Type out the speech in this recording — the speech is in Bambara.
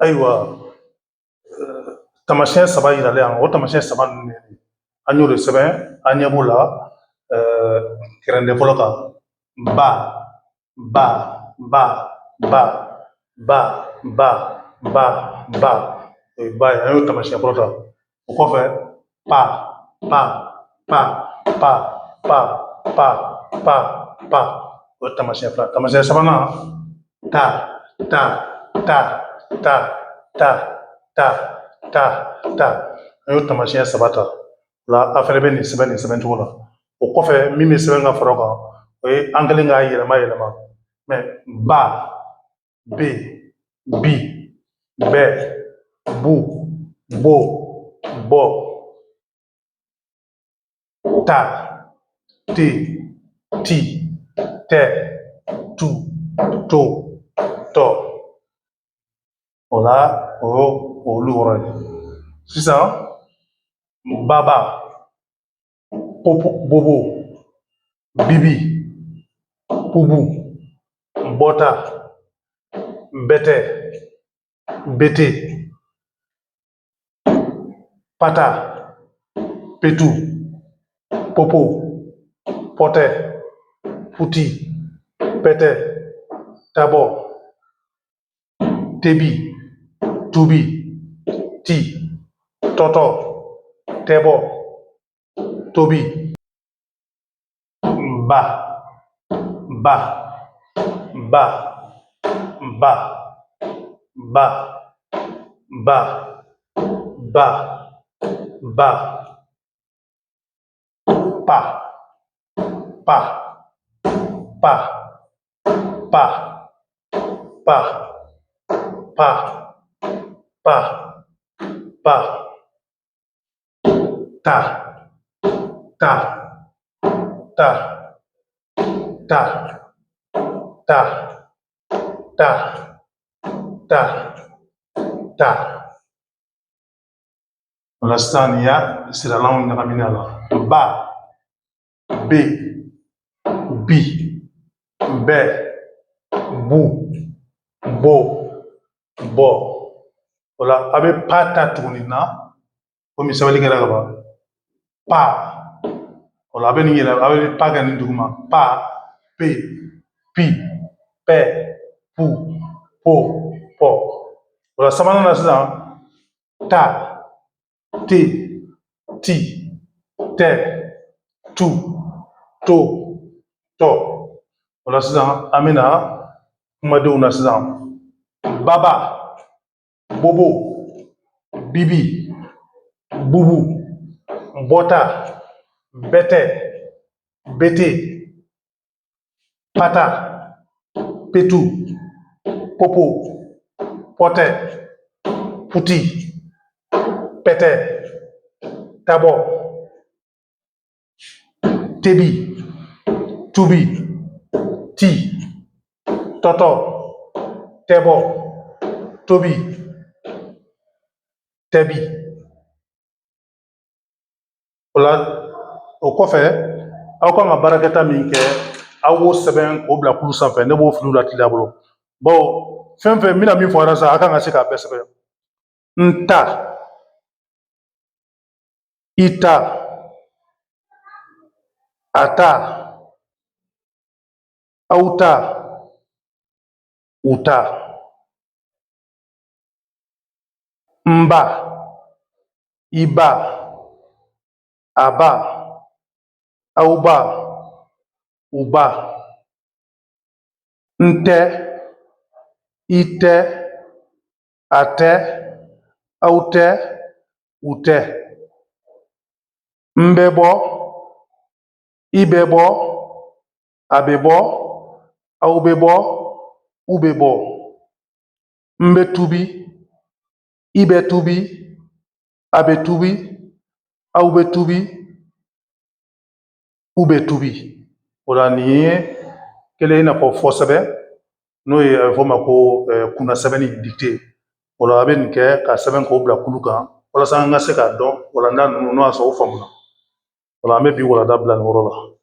Ayiwa, taamasiyɛn saba yiralen yan, o taamasiyɛn saba ninnu de ye, an y'o de sɛbɛn, an ɲɛ b'o la kɛrɛnden fɔlɔ kan: ba, ba, ba, ba, ba, ba, ba, ba, o ye ba ye. An y'o taamasiyɛn fɔlɔ ta. O kɔfɛ, pa, pa, pa, pa, pa, pa, pa, pa, o ye taamasiyɛn fila. Taamasiyɛn sabanan, ta, ta, ta, ta, ta, ta, ta, ta, an y'o taamasiyɛn saba ta. O la, a fɛnɛ bɛ nin sɛbɛn nin sɛbɛn cogo la. O kɔfɛ, min bɛ sɛbɛn ka fara o kan, o ye an kɛlen k'a yɛlɛma yɛlɛma mɛ: ba, be, bi, bɛ, bu, bo, bɔ, ta, te, ti, tɛ, tu, to, tɔ. O la, o y'o olu yɔrɔ ye. Sisan, baba, popo, bobo, bibi, pubu, bɔta, bɛtɛ, bete, pata, petu, popo, pɔtɛ, puti, pɛtɛ, tabɔ, tebi, tubi, ti, tɔtɔ, tɛbɔ, tobi. Ba, ba, ba, ba, ba, ba, ba, ba, pa, pa, pa, pa, pa, pa, pa, pa, ta, ta, ta, ta, ta, ta, ta, ta. O la sisan, nin y'a siralanw ɲagaminen a la: ba, be, bi, bɛ, bu, bo, bɔ. O la, a bɛ pa ta tuguni na, komi sɛbɛnni kɛra ka ban, pa. O la, a bɛ nin yɛlɛ, a bɛ pa kɛ nin duguma: pa, pe, pi, pɛ, pu, po, pɔ. O la, sabanan na sisan, ta, te, ti, tɛ, tu, to, tɔ. O la sisan, an bɛna kumadenw na sisan: baba, bobo, bibi, bubu, bɔta, bɛtɛ, bete, pata, petu, popo, pɔtɛ, puti, pɛtɛ, tabɔ, tebi, tubi, ti, tɔtɔ, tɛbɔ, tobi, tɛbi. O la, o kɔfɛ, aw kan ka baarakɛta min kɛ, aw b'o sɛbɛn k'o bila kulu sanfɛ. Ne b'o filiw lateliya bolo, bawo fɛn fɛn n bɛna min fɔ a sisan, aw kan ka se k'a bɛɛ sɛbɛn: n ta, i ta, a ta, aw ta, u ta, n ba, i ba, a ba, aw ba, u ba, n tɛ, i tɛ, a tɛ, aw tɛ, u tɛ, n bɛ bɔ, i bɛ bɔ, a bɛ bɔ, aw bɛ bɔ, u bɛ bɔ, n bɛ tubi, i bɛ tubi, a bɛ tubi, aw bɛ tubi, u bɛ tubi. O la, nin ye kelen i n'a fɔ fɔ sɛbɛn, n'o ye a bɛ fɔ o ma ko kunna sɛbɛnni, dictée. O la, a bɛ nin kɛ ka sɛbɛn k'o bila kulu kan walasa an ka se k'a dɔn walanda ninnu, n'o y'a sɔrɔ o faamuna. O la, an bɛ bi walanda bila nin yɔrɔ la.